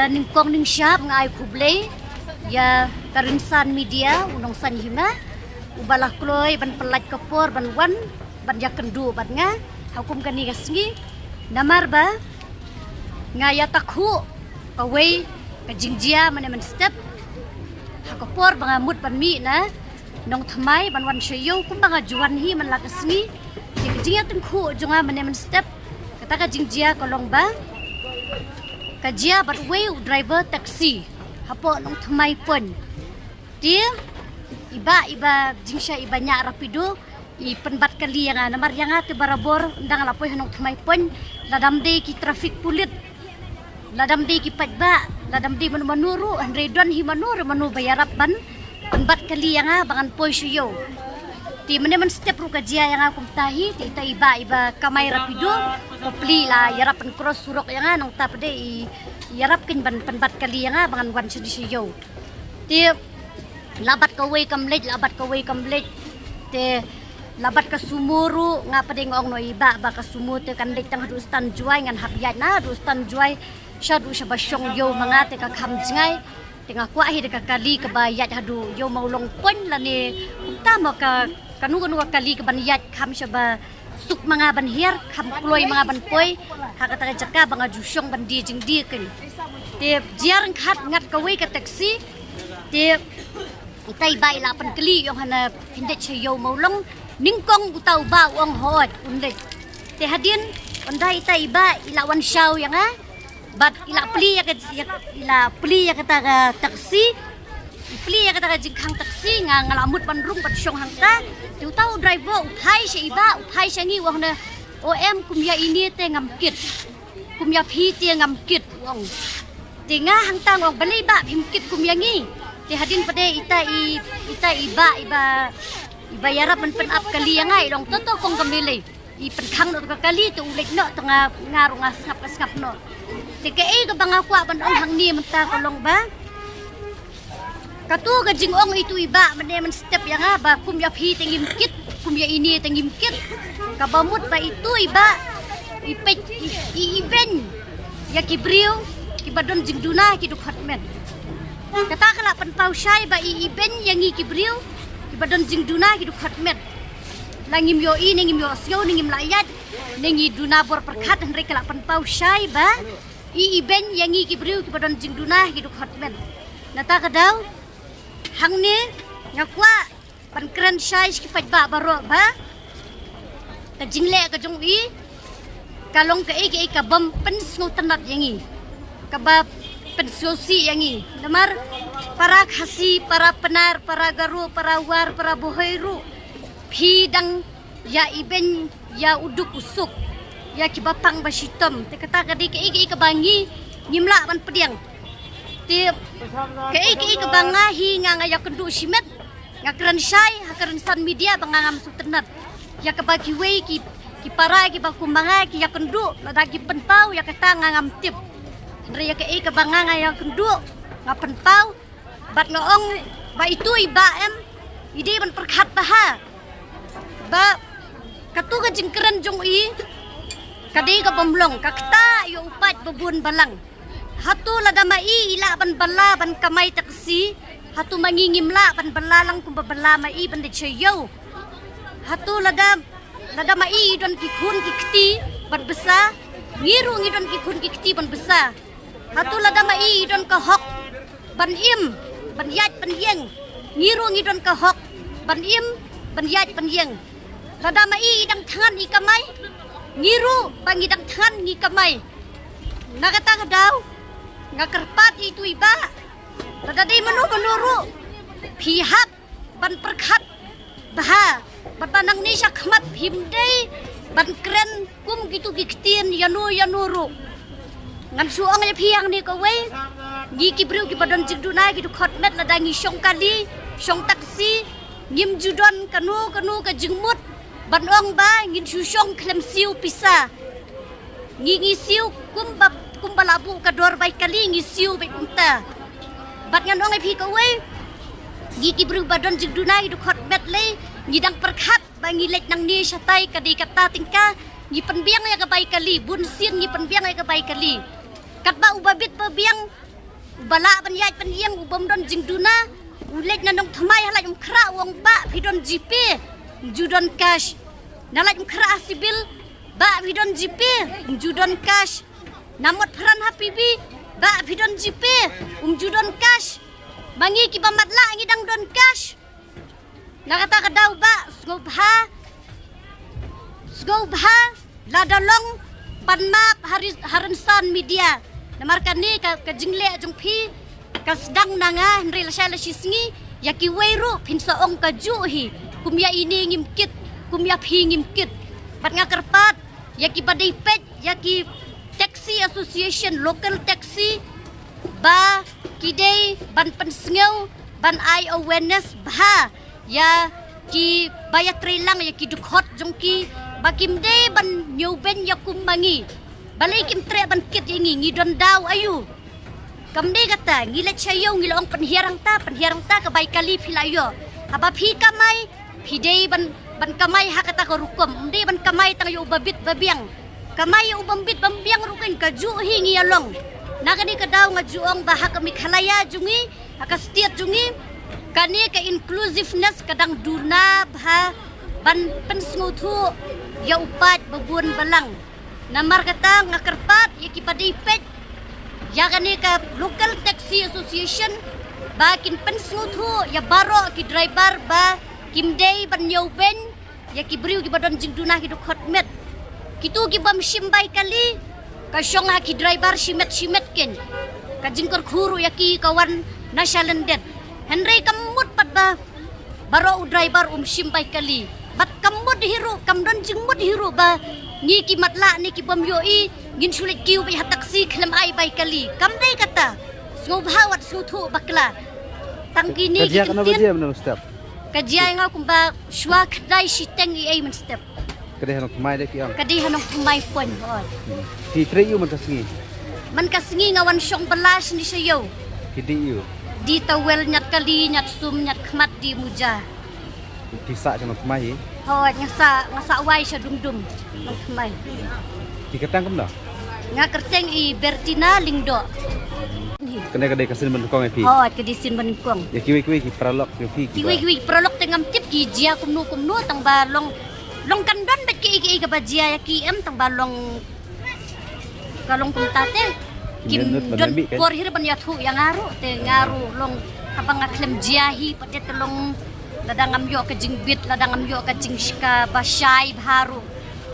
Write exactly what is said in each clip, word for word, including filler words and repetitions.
Nyngkong nyngshap nga ai khublei ïa ka Rynsan Media, u nongsan hima, uba la kloi ban pyllait ka por ban wan ban ïakynduh bad nga ha kum kane ka sngi. Namar ba nga ïatakhuh kawei ka jingjia mynne mynstep ha ka por ba nga mut ban mih na Nongthymmai ban wan sha ïew kumba nga ju wan hi man la ka sngi. Te ka jingïatakhuh jong nga mynne mynstep, kata ka jingjia ka long ba ka jia bad uwei u driver taxi hapoh Nongthymmai Point. Te i bah iba jingshai iba ñiah rapido i pynbat kali ïa nga, namar ïa nga te barabor ynda nga la poi ha Nongthymmai Point, lada ym dei ki traffic pulit, lada ym dei ki paidbah, lada ym dei mano mano ruh, hynrei don hi mano re mano ba ïarap ban pynbat kali ïa nga ba ngan poi sha ïew. Te mynne mynstep ruh ka jia ïa nga kumta hi. Te ita i bah iba kamai rapido, ba plie la ïarap ban cross surok ïa nga, nangta pat de i ïarap kein ban pynbat kali ïa nga ba ngan wan sha ïew. Te la bat kawei kam leit, la bat kawei kam leit. Te la bat ka sumo ruh, nga pat de nga ong noh i bah ba ka sumo te kan leit tang haduh Stan Jowai, ngan hap ïaid na haduh Stan Jowai shaduh shaba shong ïew ma nga te ka kham jngai. Te nga kwah hi da ka kali kaba ïaid haduh ïew Mawlong Point lane kumta mo, ka kano kano ka kali kaban ïaid kham shaba suk ma nga ban hiar, kham kloi ma nga ban poi ha kata ka jaka ba nga ju shong ban die jingdie kein. Te jia ryngkat ngat kawei ka taxi. Te ita i bah i la pynkylli, i ong hana phin leit sha ïew Mawlong? Nyngkong uta u bah u ong hooid un leit. Te hadien ynda ita i bah i la wan shaw ïa nga bad i la plie ïa ka, ïa, i la plie ïa kata ka taxi, i plie ïa kata ka jingkhang taxi, nga nga la mut ban rung ban shong hangta. Te uta u driver u phai sha i bah, u phai sha ngi, u ong hana, o em, kum ïa ine te ngam kit, kum ïa phi te ngam kit, u ong. Te nga hangta nga ong, balei bah phim kit kum ïa ngi? Te hadien pat de ita i, ita i bah iba, iba ïarap ban pynap kali ïa nga i ong, to to kong, kam lei lei, i pynkhang noh ka kali te u leit noh, te nga, nga ruh nga sngap ka sngap noh. Te kaei kaba nga kwah ban ong hangne mynta ka long ba kato ka jingong itu i bah mynne mynstep ïa nga ba kum ïa phi te ngim kit, kum ïa ine te ngim kit, kaba mut ba itu i bah i peit, i, i, i beiñ ïa ki briew kiba don jingduna ki dkhot met. Kata ka la pynpaw shai ba i, i beiñ ïa ngi ki briew kiba don jingduna ki dkhot met. La ngim ïohi ne ngim ïohsngew ne ngim la ïaid ne ngi duna bor pyrkhat, hynrei ka la pynpaw shai ba i, i beiñ ïa ngi ki briew kiba don jingduna ki dkhot met. Nata ka daw hangne nga kwah ban kren shai sha ki paidbah baroh ba ka jingleh ka jong i ka long kaei kaei ka bym pynsngewtynnat ïa ngi, kaba pynsngewsih ïa ngi. Namar para Khasi, para Pnar, para Garo, para War, para Bhoi ruh phi dang ïa i beiñ ïa u duk u suk ïa kiba pang ba shitom. Te kata ka dei kaei kaei kaba ngi ngim lah ban pdiang. Te kaei kaei kaba nga hi nga nga ïakynduh shimet, nga kren shai ha ka Rynsan Media ba nga ngam sngewtynnat ïa kaba kiwei ki, ki para kiba kum ma nga ki ïakynduh, lada ki pynpaw ïa kata nga ngam tip. Hynrei ïa kaei kaba nga nga ïakynduh nga pynpaw. Bad nga ong ba itu i bah em, i dei ban pyrkhat bha ba kato ka jingkren jong i ka dei ka bym long, ka ktah ïa u paid ba bun balang. Hato lada ma i i lah ban bylla ban kamai taxi, hato ma ngi ngim lah ban bylla lang kumba bylla ma i ban leit sha ïew? Hato lada, lada ma i i don ki khun ki kti ban bsa, ngi ruh ngi don ki khun ki kti ban bsa. Hato lada ma i i don ka hok ban im, ban ïaid ban ïeng, ngi ruh ngi don ka hok ban im, ban ïaid ban ïeng. Lada ma i i dang thngan i kamai, ngi ruh ba ngi dang thngan ngi kamai. Na kata ka daw nga kyrpad ïa itu i bah, lada dei mano mano ruh phi hap ban pyrkhat bha bad ba nangne shakhmat phim dei ban kren kum kitu ki ktien ïano ïano ruh. Ngan shu ong ïa phi hangne kawei, ngi ki briew kiba don jingduna ki dkhot met, lada ngi shong kali, shong taxi, ngim ju don kano kano ka jingmut ban ong ba ngin shu shong khlem siew pisa. Ngi, ngi siew kumba, kumba la buh ka dor bai kali, ngi siew beit kumta. Bad ngan ong ïa phi kawei, ngi ki briew ba don jingduna ki dkhot met lei, ngi dang pyrkhat ba ngi leit nangne shatai ka dei kata tyngka, ngi pynbiang ïa ka bai kali, bun sien ngi pynbiang ïa ka bai kali. Katba uba bit ba biang Uba lah ban ïaid ban ïeng, u bym don jingduna, u leit na nongthymmai ha Laitumkhrah, u ong, "Bah, phi don GPay?" Ym ju don cash. Na Laitumkhrah ha Civil, "Bah, phi don GPay?" Ym ju don cash. Na Motphran ha PB, "Bah, phi don GPay?" Ym ju don cash. Ma ngi kiba matlah ngi dang don cash. Na kata ka daw, Bah, sngewbha, sngewbha, lada long, pan map ha ri-, ha rynsan media. Namar kane ka, ka jingleh jong phi ka sdang na nga, hynrei lashai lashisngi ïa kiwei ruh phin sa ong kajuh hi, kum ïa ine ngim kit, kum ïa phi ngim kit. Bad nga kyrpad ïa kiba dei peit ïa ki taxi association, local taxi, ba ki dei ban pynsngew, ban ai awareness bha ïa kiba ïatreilang ïa ki dkhot jong ki, ba kim dei ban ñiewbeiñ ïa kum ma ngi. Balei kim treh ban kit ïa ngi, ngi don daw aïu? Kam dei kata, ngi leit sha ïew ngi la ong pynhiar hangta, pynhiar hangta, ka bai kali phi la ïoh. Haba phi kamai, phi dei ban, ban kamai ha kata ka rukom, ym dei ban kamai tang ïa u ba bit ba biang. Kamai ïa u bym bit bym biang ruh kein kajuh hi ngi ïa long. Na kane ka daw nga ju ong ba ha ka Meghalaya jong ngi, ha ka state jong ngi, kane ka inclusiveness ka dang duna bha ban pynsngewthuh ïa u paid ba bun balang. Namar kata nga kyrpad ïa kiba dei peit ïa kane ka Local Taxi Association ba kin pynsngewthuh ïa baroh ki driver ba kim dei ban ñiewbeiñ ïa ki briew kiba don jingduna ki dkhot met. Kito ki bym shim bai kali ka shong ha ki driver shimet shimet kein. Ka jingkyrkhu ruh ïa ki ka wan na sha lyndet. Hynrei kam mut pat ba baroh u driver um shim bai kali. Bad kam mut hi ruh, kam don jingmut hi ruh ba ngi ki matlah ne ki bym ïohi ngin shu leit kiew beit ha taxi khlem ai bai kali. Kam dei kata. Sngewbha wat sngewthuh bakla. Tang kine ki kyntien. Ka jia mynstep. Ka jia ïa nga kumba shwa khyndai shiteng ïa mynstep. Ka dei ha nongthymmai de ki ong. Ka dei ha nongthymmai pon, hooid. Phi trei ïu man ka sngi? Man ka sngi nga wan shong bylla shane sha ïew. Phi dih ïu? Dih towel, ñiad kali, ñiad sum, ñiad khmat, dih muja. Phi sah sha nongthymmai hi? Hooid, nga sah, nga sah wai sha Dum Dum. Nongthymmai. Phi kyrteng kumno? Nga kyrteng i Bertina Lyngdoh. Kane ka dei ka sien ba nyngkong ïa phi? Hooid, ka dei sien ba nyngkong. Ïa kiwei kiwei ki paralok ïa phi kiba? Kiwei kiwei ki paralok te ngam tip ki jia kumno kumno, tang ba long, long kyndon bad kiei kiei kaba jia ïa ki em, tang ba long ka long kumta te. Kim don por hi ruh ban ïathuh ïa nga ruh, te nga ruh long haba nga khlem jia hi pat te long, lada ngam ïoh ka jingbit, lada ngam ïoh ka jingshika ba shai bha ruh.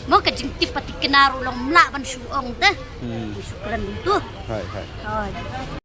Mo ka jingtip pat te kane ruh long mlah ban shu ong te. Hmm. Shukran tu. Hai, hai. Hai.